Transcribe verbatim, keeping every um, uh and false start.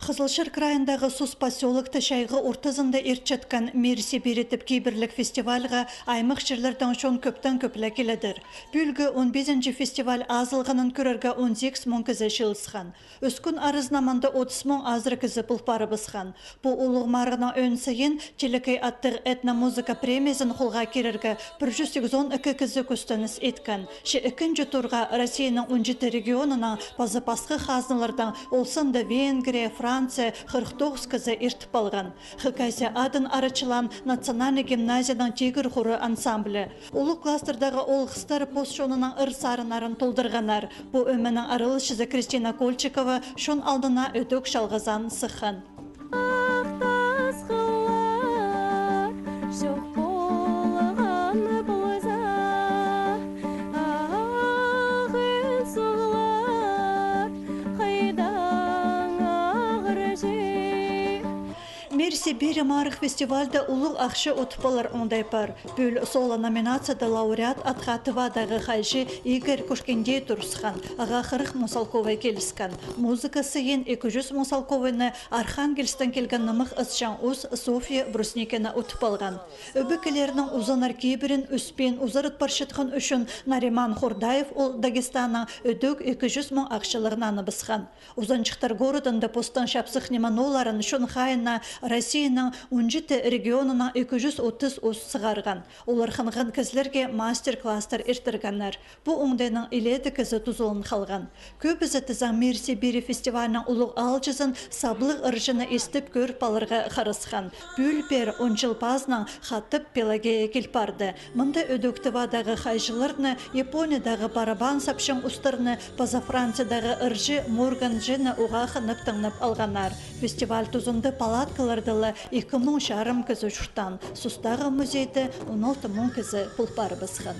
Хызылчар крайындағы Сус посёлокта чайғы ортызында иртчеткен «Мир Сибири» тіп кибірліг фестивальға аймах чирлердең чон кӧптең кӧп ле киледір. Пӱӱлгі он пизінҷі фестиваль азылғанын кӧрерге он сигіс муң кізі чыылысхан. Ӱс кӱн аразына мында отыс муң азыра кізі пол парыбысхан. Пу улуғ марығның ӧӧн сайын «Телекей» аттығ этномузыка премиязын холға кирерге пір чӱс сигізон ікі кізі кӱстеніс иткен. Че ікінҷі турға Россияның он читі регионынаң паза пасха хазналардаң, ол санда Венгрия, Франция, хырых тоғыс кізі иртіп алған. Хакасия адын арачылаан национальный гимназияның «Тигір хуры» ансамблі. Улуғ класстардағы оолғыстар пос чонының ыр-сарыннарын толдырғаннар. Пу ӧменің араласчызы Кристина Кольчикова чон алдына ідӧк чалғызаан сыххан. Ах тасхыллар чох полған полза, ағын суғлар хайдаң ағырҷы. «Мир Сибири» марығ фестивальда улуғ ахча утып алар оңдай пар. Пӱӱл соло номинацияда лауреат атха Тывадағы хайҷы Игорь Кушкендей турысхан, ағаа хырых муң салковай киліскен. Музыка сайын ікі чӱс муң салковайны Архангельстаң килген нымах ысчаң ус Софья Брусникина утып алған. Ӧбекелернің узанар кибірін ӱспин узаратпарчатхан ӱчӱн Нариман Хурдаев ол Дагестаннаң ідӧк ікі чӱс муң ахчалығ наныбысхан. Узанҷыхтар городында постың чапсых ниме нооларын чон хайиина Россияның он читі регионынаң ікі чӱс отыс ус сығарған. Олар хынған кізілерге мастер-класстар иртіргеннер. Пу оңдайнаң илееде кізі тузалан халған. Кӧбізі тізең «Мир Сибири» фестивальның улуғ аалҷызын саблығ ырҷыны истіп кӧріп аларға харасхан. Пӱӱл пеер он чыл пазынаң хатап Пелагея кил парды. Мында ідӧк Тывадағы хайҷыларны, Япониядағы барабан сапчаң устарны паза Франциядағы ырҷы Морган Джені уғаа хынып тыңнап алғаннар. Фестиваль тузында палаткаларда ла ікі муң чарым кізі чуртаан, Сустағы музейде он алты муң кізі пол парыбысхан.